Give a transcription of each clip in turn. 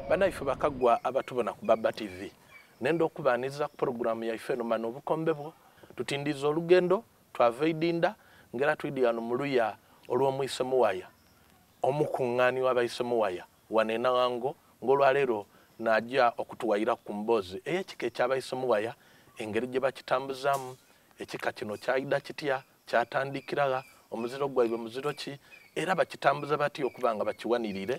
Banaife bakagwa abatubona ku Baba TV, nenda okubaaniriza ku pulogulaamu yaife eno Mana Obukombe Bwo. Tutindiiza olugendo twava Idinda nga era twidhie ghano mu luya olw'Omwise Muwaya, omukungaani w'abaise Muwaya wano e Nawango nga olwaleero naagya okutuwairaku ku mboozi ey'ekika eky'abaise Muwaya, engeri gye bakitambuzaamu, ekika kino kyaidha kitya, kyatandikira gha, omuziro gwaibwe muziro ki, era bakitambuza batya okuba nga bakiwaniriire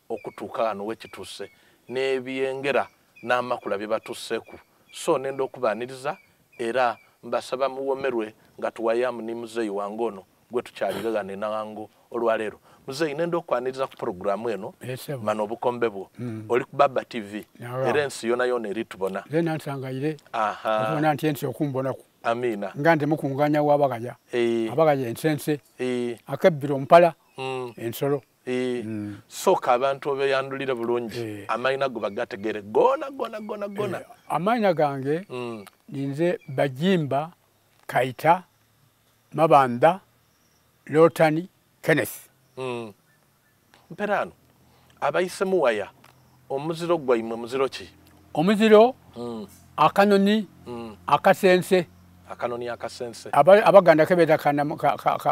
okutuuka ghano wekituuse n'ebyengera n'amakula bye batuuseeku. So nenda okubaaniriza era mbasaba muwomerwe nga tuwayaamu ni muzeeyi wange ono gwetukyaliire ghano e Nawango olwaleero. Muzeeyi nenda okwaniriza ku pulogulaamu eno Mana Obukombe Bwo. Oli ku Baba TV era ensi yonayona eri tubona. Nzena nsangaire okubona nti ensi okumbonaku. Amiina. Nga ndi mukunganya wa Baghaya. Abaghaya ensense, akebbiro mpala, ensolo. Sooka abantu obeyandhulire bulungi amaina go bagategere gona gona gona gona. Amaina gange ninze Bajimba Kaita Mabandha Lotani Kenneth. Mperaano abaise muwaya omuziro gwaimwe muziro ki? Omuziro akanoni akasense. Akanoni akasense. Abaganda kebeeta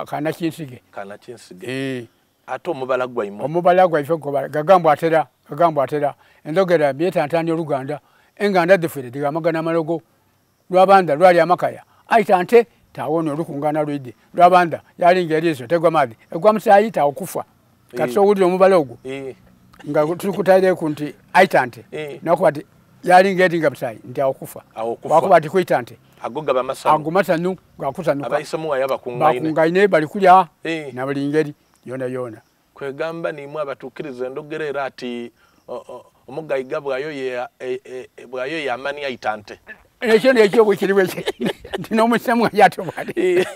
kanakinsige. Kanakinsige. Ate omubala gwaimwe? Omubala gwaife gagambwa atera, gagambwa atera. Endhogera byetantania Oluganda. Enganda dhifwire dhighamagana amalogo. Lwabandha lwali amakaya aita nte tawona olukungana lwidhi. Lwabandha yalinga eriiso tegwa maadhi egwa musaayi tawo kufa. Kati owulira omubala ogwo nga tulikutaireku nti aita nte nakuba nti yalinga eringa musaayi nti awo kufa. Wakuba nti kwita nte ago gaba masanu. Ago masanu gakusanuka. Abaisemu aya bakungaine. Bakungaine bali kulya na buli ngeri yona yona. Kwegamba nimwe abatukiriza endogera era ati omugaiga bwayo ye bwayo yamani aita nte. Ekyo nekyo bwekiri bwekiri nti n'omusemu yatubali.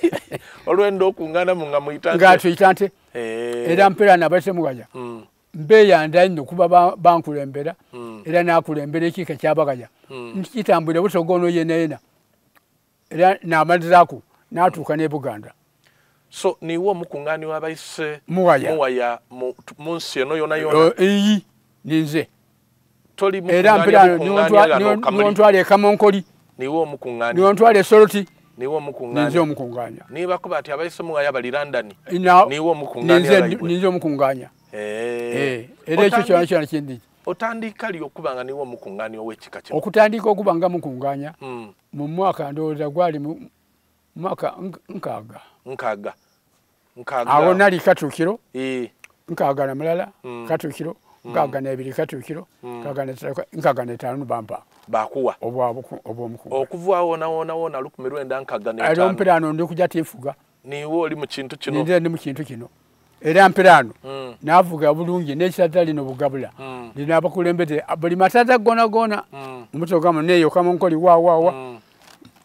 Olwenda okungana mu nga mwita nte. Nga twita nte. Era mpera nabaisemu gaya. Mbeyanda inho kuba bankulembera era nakulembera ekika ekyabagaya. Nkitambwire Busoga ono yena yena. Era namalizaaku natuuka n'e Buganda. So niiwe omukungani w'abaise Muwaya, Muwaya mu nsi eno yona yona? Iyi ninze. Toli Era mpera niwontwala e Kamonkoli. Niiwe omukungani. Niwontwala e Soroti. Niiwe omukungani. Ninze omukunganya. Niiba kuba ati abaise Muwaya bali London. Niiwe omukungani. Ninze omukunganya. Era ekyo kyona kyona kindi. Otandika li okuba nga niiwe omukungani ow'ekika kino? Okutandika okuba nga mukunganya mu mwaka ndowooza gwali mu mwaka nkaaga. Nkaaga. Nkaaga. Awo nali Katuukiro. Nkaaga na mulala Katuukiro, nkaaga n'ebiri Katuukiro, nkaaga n'etaano bampa. Bakuwa. Obw'omukunga. Okuva awo wona wona wona 1965. Era mperaano ndi kuja tinfuga. Niiwe oli mu kintu kino. Ninze ndi mu kintu kino. Era mperaano navuga bulungi n'ekisaza lino Bugabula. Lino abakulembeze buli masaza gona gona. Omusoga muneeyo Kamonkoli wa wa wa.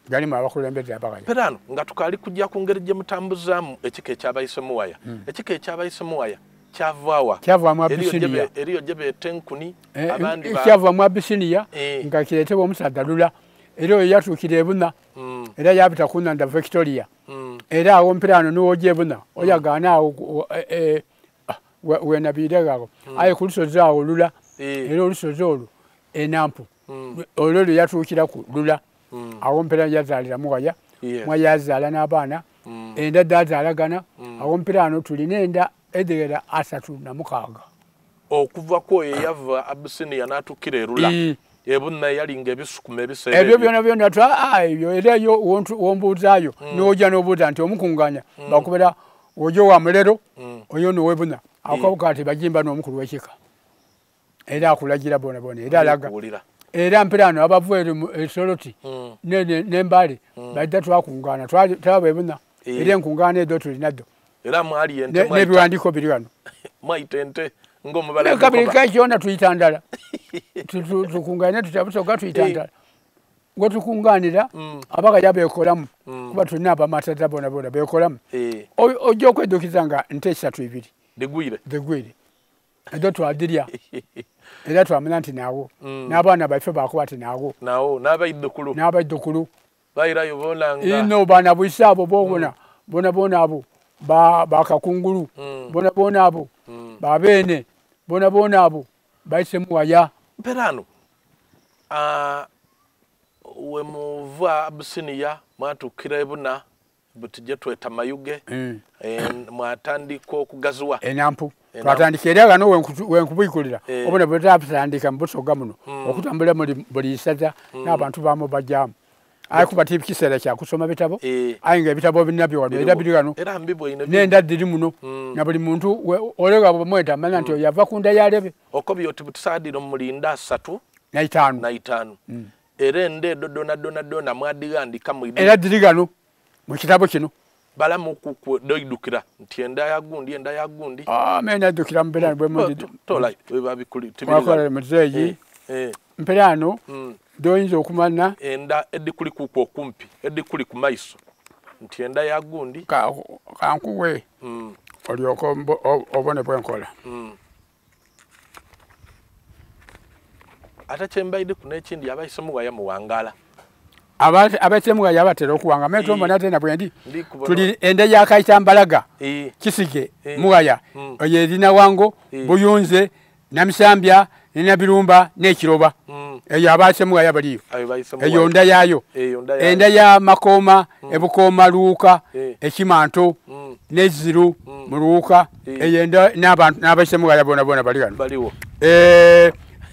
Galimu abakulembeze abagaya. Mperaano nga tukaali kujja ku ngeri gye mutambuzaamu ekika eky'abaise Muwaya. Ekika eky'abaise Muwaya kyava wa? Kyava mu Abisinia. Eriyo gye beeta enkuni abandi ba Kyava mu Abisinia nga kireetebwa omusaadha Lula. Era oyo yatuukira e Buna. Era yaabita ku nhandha Victoria. Era awo mperaano niw'oja e Buna oyagaana awo wenabiire agho. Aye ku lusozi awo Lula. Era olusozi olwo Enampu. Olwo lwe yatuukiraku Lula. Awo mpera yazaalira Muwaya. Muwaya yazaala n'abaana. Enda dhazaalagana. Awo mperaano tulina enda edhighera 36. Okuva ku oyo eyava Abisinia n'atuukira e Lula, e Buna eyalinga ebisukuma ebiseera ebyo. Ebyo byonabyona ebyo era yo wombuuzaayo n'oja n'obuuza nti omukunganya bakubera ojo wa Mulero oyo n'ow'e Buna. Akabuka ati Bajimba n'omukulu w'ekika. Era akulagira bonabona era alaga. Era mperaano abava ere e Soroti n'e Mbale baidha twakungana twaba e Buna. Era enkungaana edho tuli nadho. Era mwali ente n'ebiwandiiko biri ghano. Mwaita ente ng'omubala kabiri kakyona tuyita ndala. Tukungane tutya Busoga tuyita ndala. Wetukunganira abagaya beekolamu kuba tulina abamasaza bonabona beekolamu. Ojja okweddukiza nga nte esatu ibiri. Dhigwire. Dhigwire. Edho twadhirya era twamanya nti naawo. N'abaana baife baakuba nti naawo. Naawo n'abaidhukulu. N'abaidhukulu. Bairayo bona nga. Ino baana bwise abo boona bona bona abo bakakungulu bona bona abo babeene bona bona abo baise Muwaya. Mperano we muva Abyssinia mwatukira ebuna buti tweta Mayuge. Mwatandika okugaziwa enampu. Twatandika era gano wenkubwikulira obona bwe twatandika mu Busoga muno okutambula buli isaza n'abantu bamu bajjamu. Aye kuba ti kiseera kya kusoma bitabo, aye nga ebitabo binabyo wano era biri wano n'enda dhiri muno na buli muntu olega bwemweta amanya nti oyo ava ku nda ya Lebe. Okobye oti butisaadiro mulinda 35 na Era enda edo dona dona dona mwadighandika mu era dhiri ghano mu kitabo kino. Balamu doidukira nti enda ya gundi, enda ya gundi. Mene adukira mbeera bwe mundi. Tola babikuli tibiri. Muzeeyi. Mperano doyinza okumanya enda edikuli kuku okumpi, edikuli ku maiso nti enda ya gundi. Kankuwe olyoke obone bwenkola. Ate kyembaide kuno ekindi abaisemu waya muwangala. Abaisemu waya batera okuwanga meto mbona tena bwendi. Tuli enda ya Kaitambalaga. Kisige muwaya oyo erina wango Buyunze Namisambya Nabirumba n'Ekiroba. Eyo abaisemu waya baliyo. Eyo nda yayo. Enda ya Makoma Ebukoma Luuka Ekimanto n'Eziru mu Luuka. Eyo enda n'abantu n'abaisemu waya bona bona bali wano. Baliwo.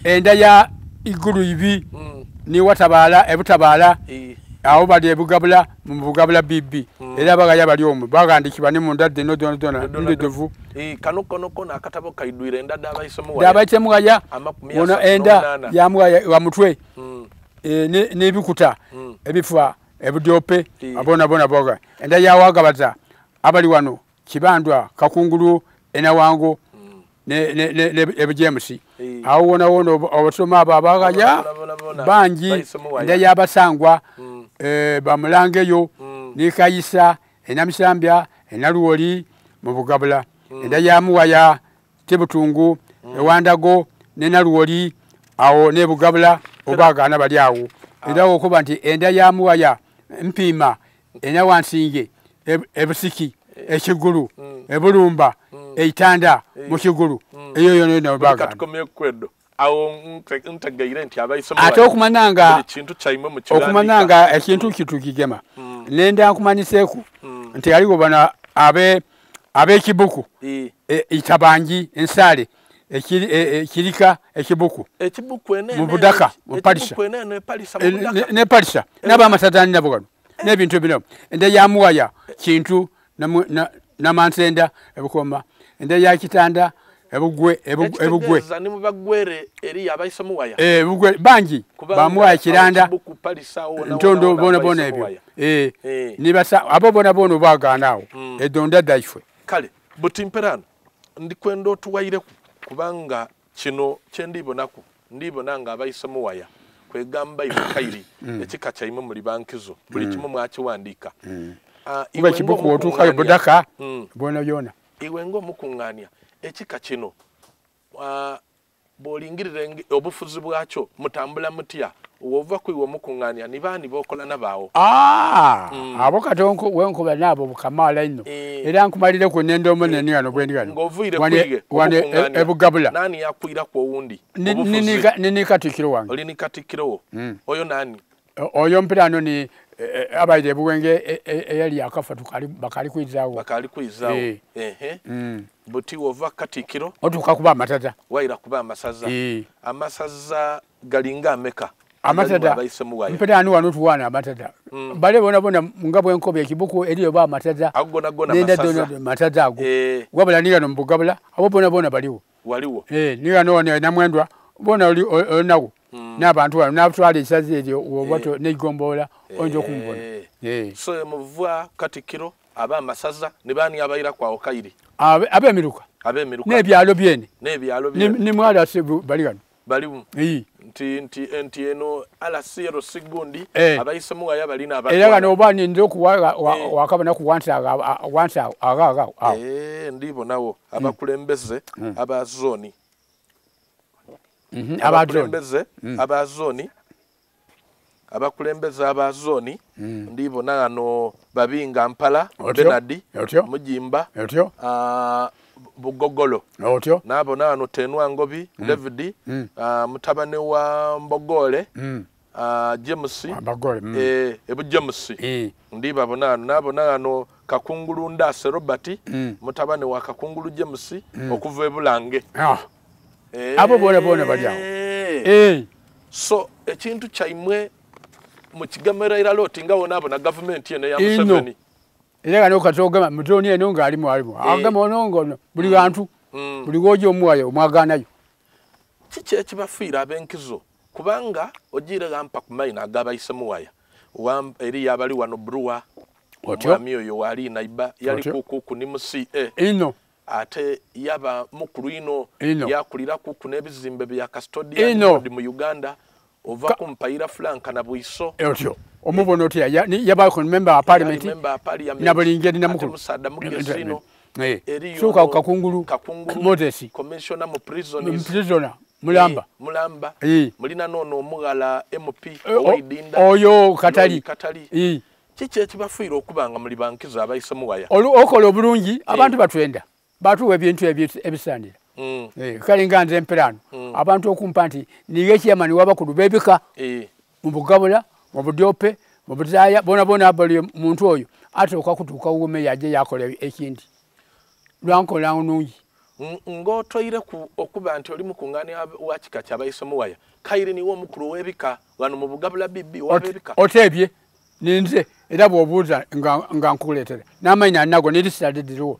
Enda ya Igulu Ibi ni Watabala Ebutabala. Awo bali Ebugabula mu Bugabula BB. Era bagaya bali omwo bagandikibwa ne munda dhino dhona dhona ndodovu. Kano kono kona akatabo kaidwire enda d'abaisemu waya. D'abaisemu waya. Wona enda ya muwaya wa mutwe. N'ebikuta ebifa ebudyope abona bona boga. Enda ya Wagabaza abali wano Kibandwa Kakungulu Enawango ne Ebujemusi. Awo wona wona obasoma abo abagaya bangi. Enda y'Abasangwa bamulangeyo ni Kayisa Enamisambya Enaluwoli mu Bugabula. Enda ya Muwaya Tebutungu Ewandago ne Naluwoli awo ne Bugabula obagaana bali awo. Era okuba nti enda ya Muwaya Mpiima Enawansinge Ebusiki Ekigulu Ebulumba Eitanda mu Kigulu eyo yona yona obagaana. Awo ntegeire nti abaisemu ate okumananga okumananga ekintu kitukigema nenda nkumanyiseeku nti aliwo bano ab'ekibuku Itabangi Ensale ekirika ekibuku mu Budaka mu Palisa ne Palisa n'abamasatani nabo gano n'ebintu ebirabo. Enda ya Muwaya Kintu Namansenda Ebukoma. Enda ya Kitanda Ebugwe Ebugwe ni mubagwere eri abaisemu waya Ebugwe bangi bamuwaya Kiranda Ntondo bona bona ebyo nibasa abo bona bona obagaana awo edonda daifwe. Kale buti mperano ndikwenda otuwaireku kubanga kino kyendibonaku ndibona nga abaisemu waya kwegamba iwe kairi ekika kyaimwe muli bankizo buli kimu mwakiwandiika. Iwe kibuku otuukayo Budaka bona yona. Iwe ng'omukuŋŋaanya ekika kino bw'olingirira obufuzi bwakyo mutambula mutya? Wova ku iwe omukuŋŋaanya ni baani b'okola nabaawo? Abo kati wenkuba naabo bukamaala ino. Era nkumalire nenda omunene wano bwendi wano. Ng'oviire kwige omukuŋŋaanya Ebugabula. Naani yakwiraku owundi? Nini Katikkiro wange. Oli ni Katikkiro wo? Oyo naani? Oyo mpirano ni abaire Ebuwenge eyali akafa bakali kwizaawo. Bakali kwizaawo. Buti wova Katikkiro otuuka kuba amasaza. Waira kuba amasaza. Amasaza galinga ameka? Amasaza mpirano wano tuwana amasaza. Bale bona bona nga bwenkobe ekibuku eriyo ba amasaza. Ago gona gona masaza. Masaza ago. Wabula ni gano mu Bugabula abo bona bona baliwo. Waliwo. Ni gano wano Namwendwa bona oli onawo. N'abantu bano n'abatwala esaza eryo obato n'eigombola oyinza okumubona. So muva Katikkiro aba amasaza ne baani abaira kwawo kairi? Ab'emiruka. Ab'emiruka. N'ebyalo byene. N'ebyalo byene. Ni mwala bali gano. Balimu. Nti eno alasiero sigundi abaisemu waya balina abatwala. Era gano oba ninza okuwa wakabona ku wansi wansi aga. Ndibonawo abakulembeze aba zoni. Abakulembeze aba zoni. Abakulembeze aba zoni ndibona wano Babinga Mpala Bernard Mujimba. Bugogolo. Otyo. Naabona ghano Tenwa Ngobi David, mutabane wa Mbogoole James, e Bujames. Ndi babona ghano. Naabona ghano Kakungulu Ndase Robert, mutabane wa Kakungulu James, okuva e Bulange. Abo boona bali awo. So ekintu kyaimwe mukigemera irala oti nga wonaabona gavumenti eno eya Museveni. Era gano katogema mutoni eno nga alimu alimu. Agema ono ngono buli bantu. Buli gojo omwayo omwaganayo. Kiki ekibafiira abenkizo kubanga ogiire gampa ku maina agabayise muwaya. Eri yabali wano Brewer. Omwami oyo wali naiba yali kuku ni mu CA. Ino. Ate yaba mukulu ino yakulira kuku n'ebizimbe bya custodian mu Uganda. Ova kumpaira Frank na Bwiso. Otyo. Omubono otya yaba ku member wa parliament na buli ngeri na mukulu. Suka Kakungulu Moses commissioner mu prisons. Prisoner Mulamba. Mulamba. Mulina nono omughala MP Owaidinda. Oyo Katali. Kiki ekibafiira okubanga muli bankizo abayise muwaya? Okola obulungi abantu batwenda. Batuwa ebintu ebisaanira. Kale nga nze emperaano abantu okumpa nti niye chairman w'abakulu b'ebika mu Bugabula, mu Budyope, mu Buzaaya, bona bona buli muntu oyo atooka kutuuka wume yaje yakola ekindi. Lwankola nnungi. Ng'otoireku okuba nti oli mukungaania wa kika ky'abayise muwaya, kairi niwe omukulu w'ebika wano mu Bugabula BB w'ab'ebika. Oteebye ninze era bw'obuuza nga nkuleetera n'amaina nago n'erisitadde diriwo.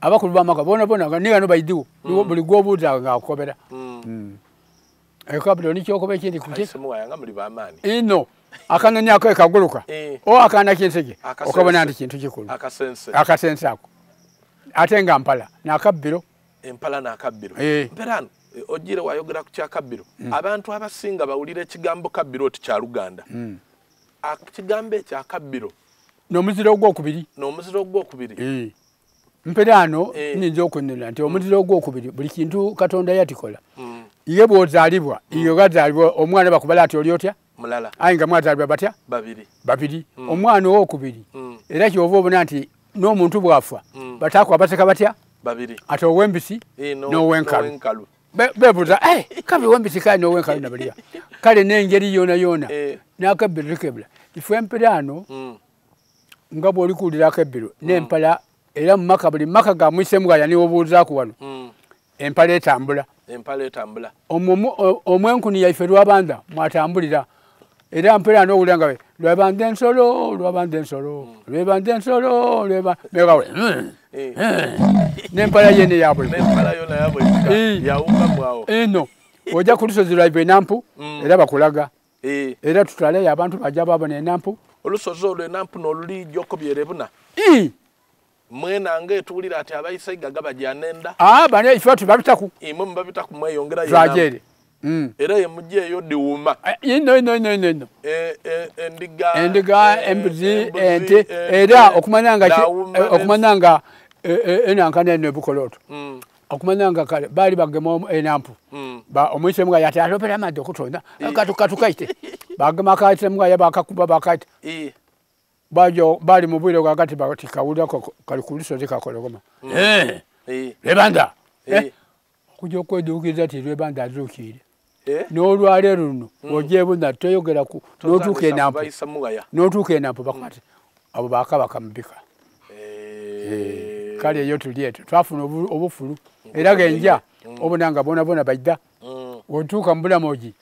Abakulu b'amaka bona bona ni gano baidiwo buli gw'obuuza nga akukobera. Ekabiro nikyokoba ekindi ku Abayise muwaya nga muli b'amaanyi. Ino akanoni ako ekaguluka o akaana k'ensege okabona nti kintu kikulu. Akasense. Akasense ako. Ate nga mpala n'akabbiro. Empala n'akabbiro. Mperaano ogiire wayogera ku kya kabbiro. Abantu abasinga bawulira ekigambo kabbiro oti kya Luganda. Ekigambo ekyo akabbiro. N'omuziro ogwokubiri. N'omuziro ogwokubiri. Mperaano nnyinza okunena nti omuziro ogwokubiri buli kintu Katonda yatikola. Ye bw'ozaalibwa, ye gazaalibwa omwana bakubala ati oli otya? Mulala. Aye nga mwazaalibwa batya? Babiri. Babiri. Omwana owokubiri. Era ky'ova obona nti n'omuntu bw'afa bataako abaseka batya? Babiri. Ate ow'embisi n'ow'enkalu. Beebuuza, kabi ow'embisi kale n'ow'enkalu na baliya. Kale n'engeri yoona yoona n'akabbiro likebula. Ife emperaano nga bw'oli kuwulira akabbiro n'empala era mu maka buli maka ga mwise mugaya niwe obuuzaako wano. Empala etambula. Empala etambula. Omwenkuni yaife Lwabanda mwatambulira. Era mpera n'owulira nga Lwabanda ensolo, Lwabanda ensolo, Lwabanda ensolo, Lwabanda. N'empala ye ne yabwe. N'empala yona yabwe. Yawuka mwawo. Eno ojja ku lusozi lwaibwe Enampu era bakulaga. Era tutwaleyo abantu bajja babona Enampu. Olusozi olwo Enampu n'oluli jjoko byerebuna. Mwena nga etuwulira ati abayise igaga bajja nenda. Bane ife tubabitaku. Imwe mubabitaku mweyongera yo. Twajere. Era ye mujje diwuma. Ino. Endiga, endiga, embuzi, ente. Era okumanya nga enankana eno ebukoloto. Okumanya nga kale bali bagema enampu. Ba omuyise mga yati alopera amadde okutonda. Katukaite. Bagema akaite mga yabakakuba bakaite. Bajo bali mu bwire bwagati bati kawulira kali ku lusozi kakologoma. Lwebanda. Okujja okweduukiriza ti Lwebanda azuukiire. N'olwaleero luno ogyebuna toyogera ku n'otuuka enampu. N'otuuka enampu bakwate abo bakabaka mubika. Kale eyo tuli etyo twafuna obufulu era genja obona nga bona bona baidda. Otuuka mu bulamogi.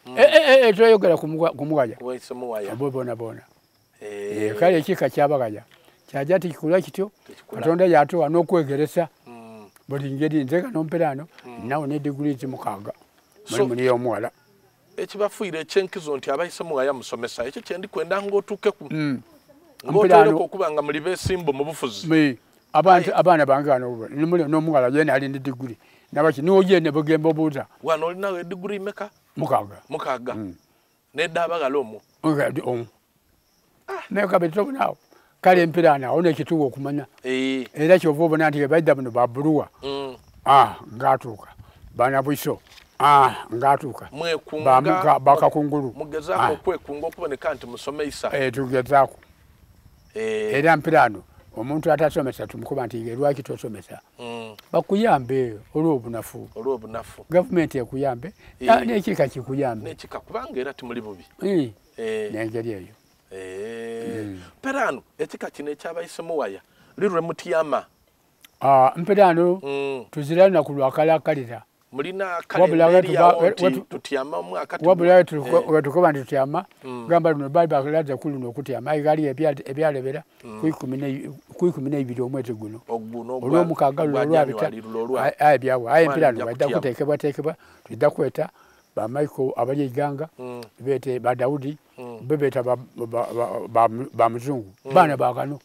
Toyogera ku mugaya. Abo bona bona. Kale ekika kyabagaya kyajja tikikula kityo Katonda yatuwa n'okwegeresa buli ngeri nze kano mperaano nawo ne diguli 6 mulimu niyo omuwala. Ekibafuire ekyenkizo nti abayise muwaya musomesa ekyo kye ndikwenda ng'otuukeku ng'otooleko okuba nga muli beesimbu mu bufuzi. Abantu abaana bange wano n'omuwala yena ali ne diguli nabaki niwo ye ne bugembe obuuza. Wano olinawo ediguli mmeka? 6. 6. Nedda abagala omwo. Omu. Naye kabiri tobonaawo. Kale empiraano awo n'ekituwa okumanya. Era ky'ova obona nti baidda buno ba Buluwa. Ng'atuuka. Bana Bwiso. Ng'atuuka. Mwekunga. Bakakungulu. Mugezaako okwekunga okuboneka nti musomeisa. Tugezaako. Era mpiraano Omuntu atasomesa tumukuba nti lwaki tosomesa? Bakuyambe olw'obunafu. Olw'obunafu. Gavumenti ekuyambe n'ekika kikuyambe. N'ekika kubanga era timuli bubi. N'engeri eyo. Mperaano ekika kino ekyabaise muwaya lirwe mutyama. Mperaano tuzira lunaku lwakalakalira. Mulina kalenda eriyawo nti tutyama omwaka. Wabula wetukoba nti tutyama gamba luno bali bakalaza ku luno okutyama aye ghaliyo ebyalebera ku 12 omwezi guno olw'omukaaga luno olwabita aye byawa aye empiraano baidha kuteekebwateekebwa twidha kweta ba Michael abali eiganga beete ba Daudi be beeta ba muzungu baana ba ghano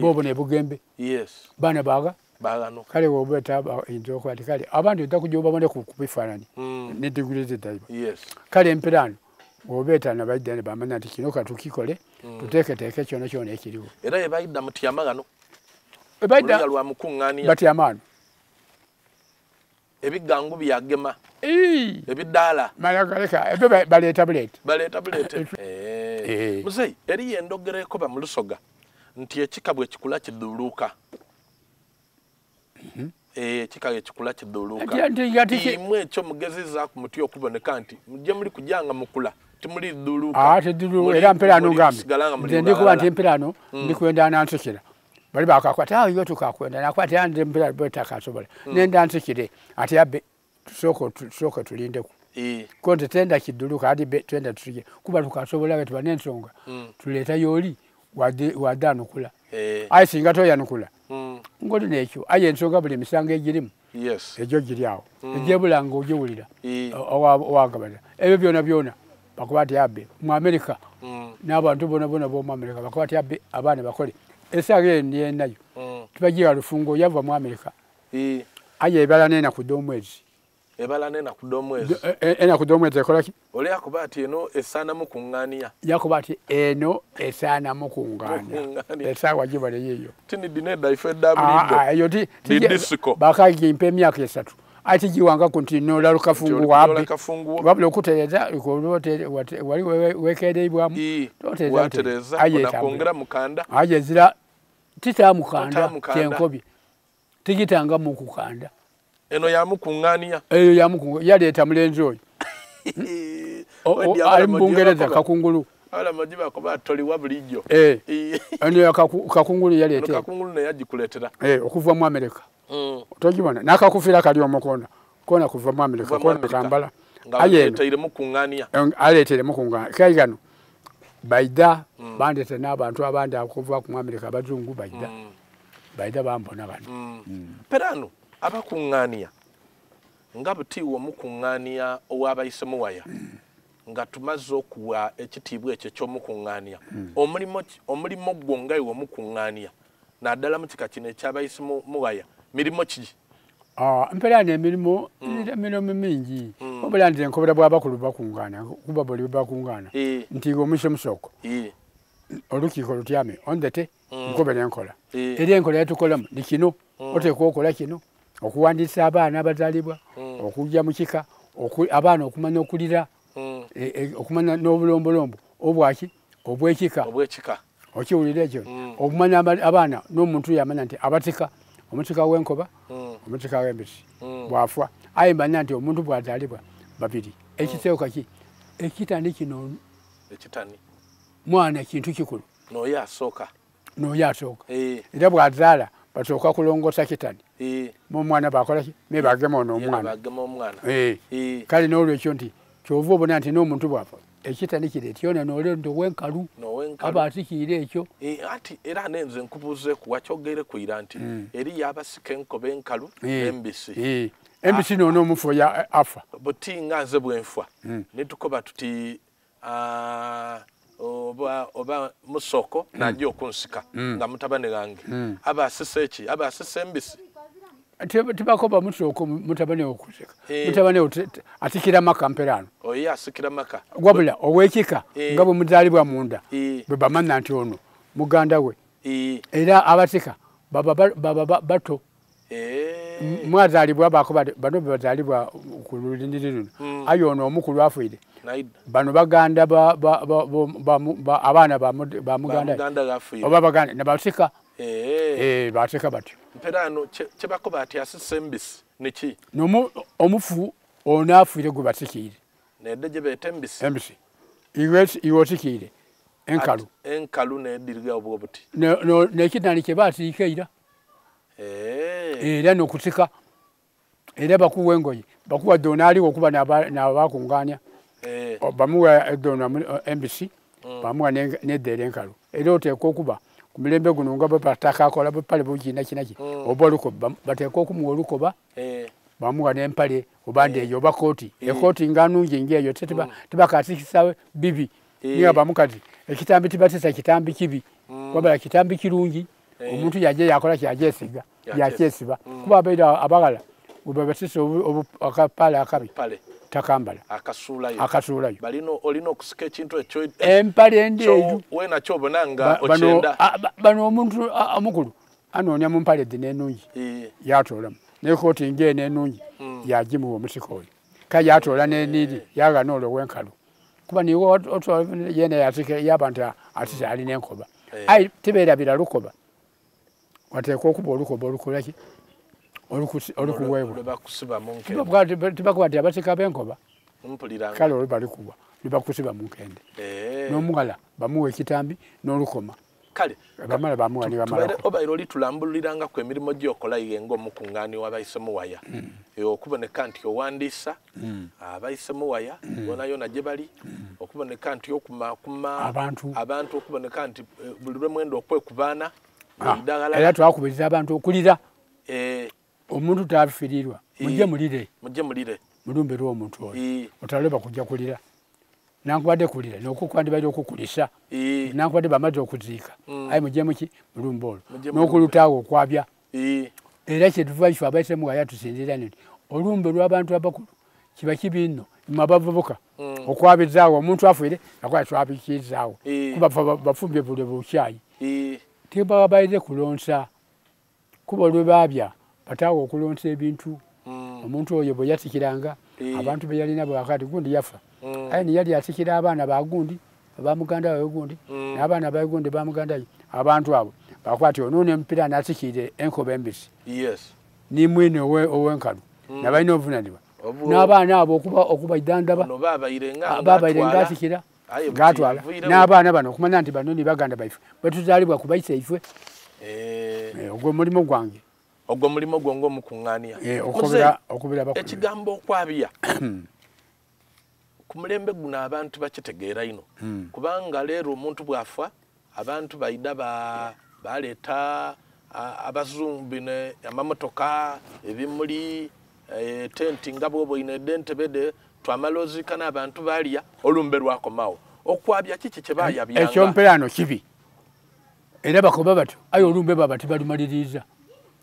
boobona e Bugembe baana ba Baghano. Kale bw'obeeta oyinza okuba nti kale abandi oidha kuja obabone ku bifaanani ni diguli dhaibwe. Kale empiraano bw'obeeta nabaidha ni bamanya nti kino ka tukikole tuteeketeeke kyonakyona ekirigho. Era ye baidha mutyama ghano. Oluya lwa mukungaania. Batyama ghano. Ebigangu byagema. Ebidaala. Mala galeka ebyo baleeta buleete. Baleeta buleete. Muzeeyi eriyo endhogera ekoba mu Lusoga nti ekika bwe kikula kidhuluuka. Ekika bwe kikula kidhuluuka. Imwe ekyo mugezezaaku mutya okuboneka nti gye muli kuja nga mukula timuli dhuluuka. Era mperaano ngambe nze ndi kuba nti mperaano ndi kwenda nansikira. Bali bakakwata awo iwe tukakwenda nakwata era nze mpera bwe takasobola nenda nsikire ati abe tusooke tulindeku. Ko nze tenda kiduluka ati be twenda tusike kuba tukasobola tuba n'ensonga tuleeta yooli wadhanukula. Aye singa toyanukula ngoli n'ekyo aye ensonga buli emisango egirimu egyo giri awo egyebula nga ogiwulira owagabana ebyo byona byona bakuba ati abe mu Amerika n'abantu bona bona b'omu Amerika bakuba ati abe abaana bakole esaawa eyo nyenayo tibagigha lufungo yava mu Amerika aye ebala n'enaku dh'omwezi. Ebala n'enaku dh'omwezi. Enaku dh'omwezi ekola ki? Ole yakoba ati eno esaana mukungaania. Yakoba ati eno esaana mukungaania. Esaawa gibale yiiyo. Tini dhino edhaife edha buliidho. Eyo ti disiko. Bakagimpa emyaka 3. Aye tigiwangaku nti noola lukafungu wabe. Wabula okutereeza wali wekeereibwamu. Watereeza onakwongera mukanda. Aye ezira titaamukanda kyenkobye. Tigitangamu kukanda. Eno yamukungaania. Eyo yamukungaania. Yaleeta mulenzi oyo. Ali mu Bungereza Kakungulu. Abalamoji bakoba toliwa bulijjo. Eno Kakungulu yaleeta. Kakungulu naye agikuleetera. Okuva mu Amerika. Togibona n'akakufiira kali omwo koona. Koona kuva mu Amerika koona Kampala. Nga aleeteire mukungaania. Aleeteire mukungaania. Kale gano baidha bandeeta n'abantu abandi okuva mu Amerika abazungu baidha. Baidha bambona bano. Peraano abakungaania nga buti iwe omukungaania ow'abaise muwaya nga tumaze okuwa ekitiibwa ekyo eky'omukungaania omulimo gwo nga iwe omukungaania naddala mu kika kino ekyabaise muwaya mirimo ki? Mperaano emirimu emirimu mingi wabula nze nkobera bw'abakulu bakungaana kuba buli bakungaana nti iwe omwise musoko olukiiko lutyame ondete nkobera enkola era enkola yetukolamu ni kino oteekwa okola kino okuwandiisa abaana abazaalibwa okujja mu kika abaana okumanya okulira okumanya n'obulombolombo obwaki obwekika okiwulira ekyo okumanya abaana n'omuntu yamanya nti abatika omutika w'enkoba omutika w'embisi bw'afa aye manya nti omuntu bw'azaalibwa babiri ekisooka ki ekitani kino ekitani mwana kintu kikulu n'oyo asooka n'oyo asooka era bw'azaala basooka kulongoosa kitani mu mwana bakola ki me bagema ono omwana kale n'olwekyo nti kyova obona nti n'omuntu bw'afa ekitani kire kyona n'ole nti ow'enkalu aba atikiire ekyo. Anti era nenze nkubuuzeeku wakyogeire ira nti eriyo abasika enkoba enkalu n'embisi. Embisi n'ono omufu afa. Buti nga nze bwenfa nitukoba tuti oba musoko najja okunsika nga mutabani ghange aba asisa eki aba asisa embisi. Tibakoba musoko mutabani okusika mutabani atikira maka mperaano. Oyo asikira maka. Wabula ow'ekika nga bwe muzaalibwa munda bwe bamanya nti ono muganda we era abatika baba bato. Mwazaalibwa bakoba bano bwe bazaalibwa ku lunyiriri luno aye ono omukulu afiire bano baganda abaana ba muganda oba baganda nabasika. Eh, bateeka batyo. Mperaano kyebakoba ati asisa embisi niki? Omufu ono afiire gwe basikiire. Nedde gye beeta embisi. Embisi. Iwe osikiire enkalu. Enkalu nedirga obwo buti. Nekitani kye basiika eira. Era nokusika. Era bakuwa engoye, bakuwa ddoona aliwo okuba n'abakungaanya. Bamuwa eddoona embisi, bamuwa n'eddeera enkalu. Era oteekwa okuba ku mulembe guno nga bwe batakakola bupale bukinakinaki oba olukoba, bateekwa okumuwa olukoba, bamuwa n'empale oba ndeeyi oba kooti. Ekooti nga nnungi ng'eyo tibakasikisa bibi. Niye aba mukazi, ekitambi tibatisa kitambi kibi, wabula kitambi kirungi. Omuntu yaje yakola kyagyesiga yakyesiba kuba abaire abaghala bwebabasisa akapale akabi takambala akasuulayo. Olina okusika ekintu ekyo empale endeeyu wena kyobona nga okyenda. Bano omuntu omukulu anoonya mu mpale dhino ennungi yatoolamu n'ekooti ng'eno ennungi yagimuwa omusika oyo kale yatoola n'eniri yaghana olwo ow'enkalu kuba niwe yena yaba nti atise alina enkoba. Aye tibeerabira lukoba, wateekwa okuba olukoba olukolaki olukuweebwa. Tibakuba nti abasika b'enkoba kale olwo balikuwa libakusiba mu nkende. N'omughala bamuwa ekitambi n'olukoma. Kale bamala bamuwa ni bamala. Obaire oli tulambululirangaku emirimu gy'okola iye ng'omukungaani w'abaisemuwaya. Okuboneka nti owandiisa abaisemuwaya yonayona gye bali, okuboneka nti okumaakuma abantu, okuboneka nti buli lwe mwenda okwekubaana. Era twakubiriza abantu okulira. Omuntu tafiirirwa, mujje mulire. Mujje mulire. Mulumbe lw'omuntu oyo. Otaloba kujja kulira. Nankubadde kulira n'okukwandibaire okukulisa. Nankubadde bamaze okuziika. Aye mujje muki mulumbe olwo. N'okulutaawo okwabya. Era kyetuva ife abaisemuwaya tusinziira nti olumbe lw'abantu abakulu kiba kibi nno mmwe abavubuka okwabizaawo omuntu afiire akola twabikirizaawo kuba bafumbye buli bukyayi. Tibabaire kulonsa kuba olwe baabya bataawo okulonsa ebintu. Omuntu oyo bwe yasikiranga abantu be yalina bwakati gundi yafa. Aye niyali asikira abaana ba gundi ba muganda we gundi n'abaana ba gundi ba muganda we abantu abo bakwati ono n'empira n'asikiire enkoba embisi. Ni mwene ow'enkalu nabalina obuvunanyizibwa n'abaana abo okuba idandaba babaire ng'asikira ng'atwala n'abaana bano okumanya nti bano ni baganda baife bwe tuzaalibwa ku baise ifwe. Ogwo mulimu gwange. Ogwo mulimu gwo ng'omukuŋŋaania. Okubira bakulu. Ekigambo okwabya ku mulembe guno abantu bakitegeera ino kubanga leero omuntu bw'afa abantu baida baleeta abazungu amamotoka, ebimuli, tenti nga bw'oboine ed'entebe de twamala oziika n'abantu baalya olumbe lwakomawo. Okwabya kiki kye baayabyanga? Ekyomperano kibi era bakoba batyo aye olumbe baba tibalumaliriza.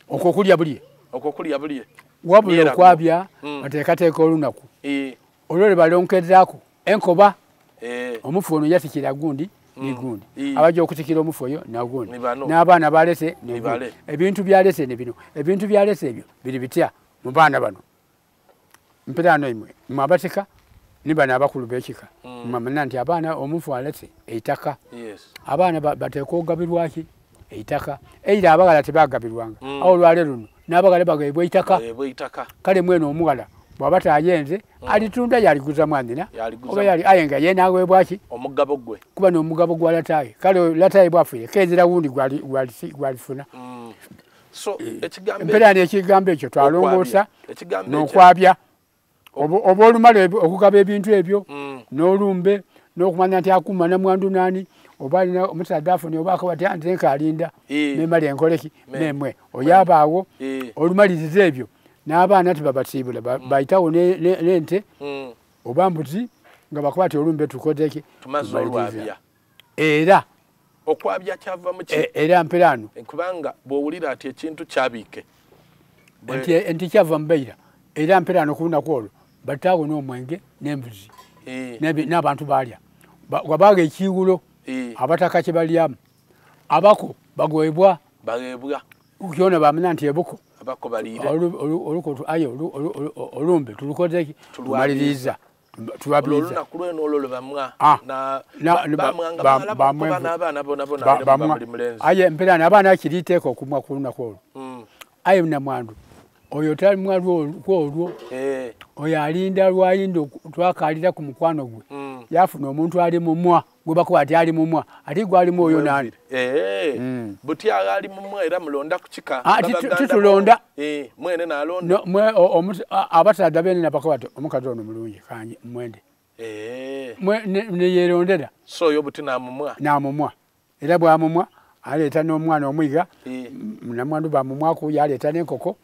Okwo okulya bulye. Okwo okulya bulye. Wabula okwabya bateekateeka olunaku. Olwo lwe balonkezaako enkoba. Omufu ono yasikira gundi ni gundi. Abajja okusikira omufu oyo na gundi. N'abaana balese ne gundi. Ebintu byalese ne bino. Ebintu byalese ebyo biri bitya mu baana bano. Mperaano imwe mmwe abasika ni bano abakulu b'ekika. Mmwe nti abaana omufu alese eitaka. Abaana bateekwa okugabirwa ki? Eitaka. Eira abaghala tebaagabirwanga. Awo olwaleero luno n'abaghala bagaibwa eitaka. Kale mwene omughala bw'aba tayenze alitunda yaliguza mwannyina oba yali aye nga ye n'aweebwa ki? Omugabo gwe. Kuba n'omugabo gwa lataaye. Kale lataaye bw'afiire keezira wundi gwalifuna. So ekigambo Empeera n'ekigambo ekyo twalongoosa n'okwabya oba olumala okugaba ebintu ebyo n'olumbe n'okumanya nti akuuma namwandu naani oba alina omusaadde afunye oba akoba ati nze nkaalinda memale enkoleki memwe oyo abaawo olumaliriza ebyo n'abaana tibabasiibula bayitawo n'ente oba mbuzi nga bakuba ati olumbe tukozeki tumaliriza. Era okwabya kyava mu ki? Era mperaano kubanga bw'owulira ati ekintu kyabiike nti kyava mu Beira era mperaano ku lunaku olwo bataawo n'omwenge n'embuzi n'abantu baalya. Wabaaga ekiwulo abataka kye balyamu abako bagwebwa kyona bamanya nti ebuko abako baliire aye olumbe tulukozeki tumaliriza. Tubabiiza olunaku lwene olwo lwe bamwa Ah. na Na- bamwanga bamala n'abaana bona bona Ba- era bamwa. muba muli mulenzi. Aye mpera abaana kiriteeka okumwa ku lunaku olwo. Aye namwandu oyo talimwa kwolwo. Oyo alinda lwayinda twakalira ku mukwano gwe. Yafuna omuntu ali mumwa gwe bakuba ati ali mumwa, ate gwe alimu oyo nani? Buti agho ali mumwa era mulonda ku kika. Ah, Baba Ganda titulonda. Mwene n'alonda. No, mwe, abasaadha bene nabakuba ati omukazi ono mulungi kanje mwende. Mwe, neyerondera. So oyo buti namumwa. Namumwa. Era bwamumwa aleeta n'omwana omwiga. Namwandu bamumwaku, yaleeta n'enkoko.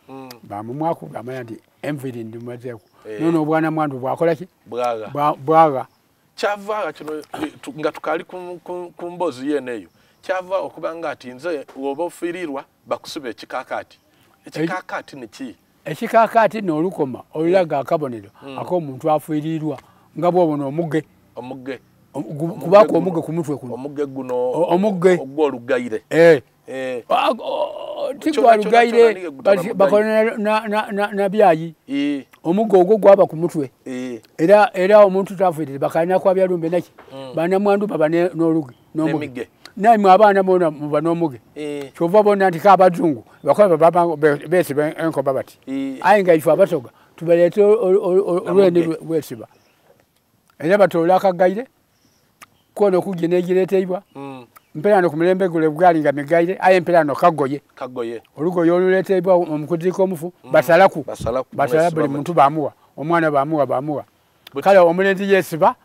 Bamumwaku, bamanya nti enviiri ndimazeeku. Nono obwana mwandu bwakola ki? Bwaga. Bwaga. Kyava kino, nga tukali ku mboozi yene eyo. Kyava okubanga ati nze oba ofiirirwa bakusiba ekikaakaati. Ekikaakaati ni ki? Ekikaakaati n'olukoma olulaga akabonero ak'omuntu afiirirwa nga bw'obona omuge. Omuge. Kubaku omuge ku mutwe kuno. Omuge guno Omuge. Ogw'olugaire. Tigwa Kyona, lugaire, kyona niye gutaba mugaire. bakola na byayi. Omuge ogwo gwaba ku mutwe. Era omuntu tafiirire bakalina kwa byalumbe naki. Banamwandu baba n'oluge, n'omuge. N'emige. Naimwe abaana bona muba n'omuge. Kyova bona nti k'abazungu bakola baba beesiba enkoba bati. Aye nga ife Abasoga tubaleete olwene lwesiba. Era batoola akagaire kwona okujja n'egireeteibwa. Mpera ku mulembe gule gwali nga migaire, aye mpera no kagoye. Kagoye. Olugoye oluleeteibwa mu kuziika omufu, basalaku. Basalaku. Basala Mwesiba buli muti. muntu bamuwa, omwana bamuwa, bamuwa. Buti. Kale omulenzi yeesiba,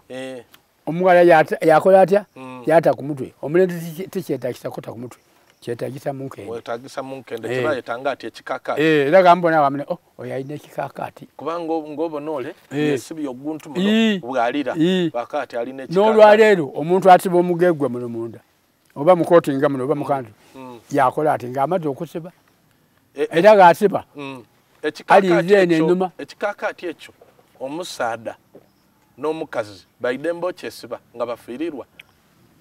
omuwala yakola atya? Yata ku mutwe. Omulenzi tikyetagisa kuta ku mutwe. Kyetagisa mu nkende. Wetagisa mu nkende, kibayeta ati ekikakaati. Era gambona bamune, oh, oyo alina ekikakaati. Kubanga ng'obona ole, yesibye oguntu muno, bw'alira, bakaati alina ekikakaati. N'olwaleero omuntu asiba omuge gwe muno munda, oba mu kooti nga muno, oba mu kanzu, yakola ati ng'amaze okusiba. Era ng'asiba, alinze eno ennuma. Ekikakaati ekyo, omusaadha n'omukazi baidembe okyesiba nga bafiirirwa.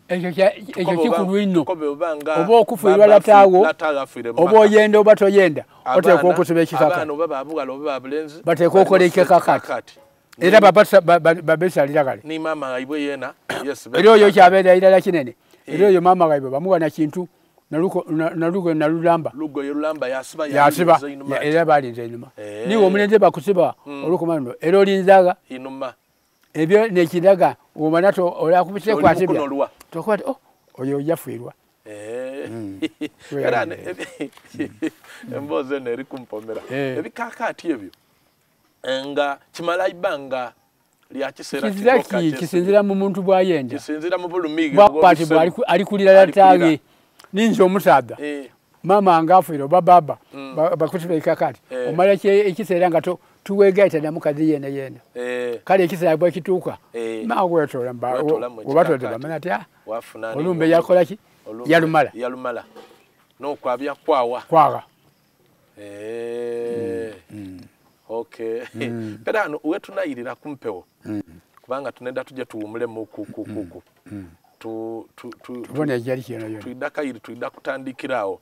Ekyo Tukobe kikulu nnyo. tukobe oba nga Oba okufiirwa baba lataawo, lataawo afiire mu oba maka. oyenda oba toyenda, oteekwa okusiba ekikakaati. Abaana oba babuwala oba babulenzi, Bateekwa okukola balina okusiba ekikakaati. ekikakaati. Era babesalira kale. Ni maama waibwe yeena, yesiba Era oyo ekikakaati. kyabeera irala kinene. Era oyo maama waibwe bamuwa na kintu, nalugo nalulamba. Lugoye lulamba yasiba, Yasiba, yalinze inuma. era balinze inuma. Niwe omulenzi bakusiba olukoma luno, era olinzaga. Inuma. Ebyo nekiraga omwana to olakubise Oli kwasibya. mukunolwa. Tokuba ti, oh, oyo yafiirwa. Era emboozi eno eri kumpomera. Ebikakaati ebyo nga kimala ibanga lya kiseera Kizira kigoka ki? kyesi. Kisinzira mu muntu bw'ayenda. Kisinzira mu bulumi Bw'akwati bw'obusemu. alikulira lataawe. Alikulira. Ninze omusaadha. Maama nga afiire oba baaba, bakusiba ekikakaati. Omala ekiseera nga tuweegaita na mukazi yeena yeena. Kale ekiseera bwe kituuka, maama weetoola Weetoola mu oba toze ekikakaati. bamanya ati, ah, Wafuna olumbe ni yakola ki? Olumbe Yalumala. Yalumala. N'okwabya kwawa. Kwawa. Okay. Era ano wetunayirira ku mpewo. Kubanga tunenda tujje tuwumulemu ku, ku, ku, ku. Tubone ejjali kino yona. Twidda kayiri, twidda kutandikirawo.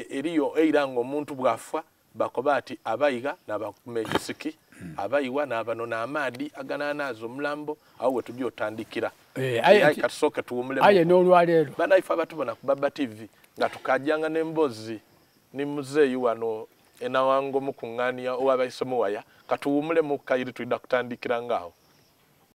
Eriyo eira ng'omuntu bw'afa bakoba ati abayiga n'abakuma ekisiki, abayiwa n'abanona amaadi agananaaza omulambo, awo we tujja otandikira. Aye katusooke tuwumulemu. Aye n'olwaleero. Bannaife abatubona ku Baba TV nga tukajjanga n'emboozi ni muzeeyi wano enawango mukuŋŋaania ow'abaise muwaya, katuwumulemu kayiri twidda kutandikira ng'awo.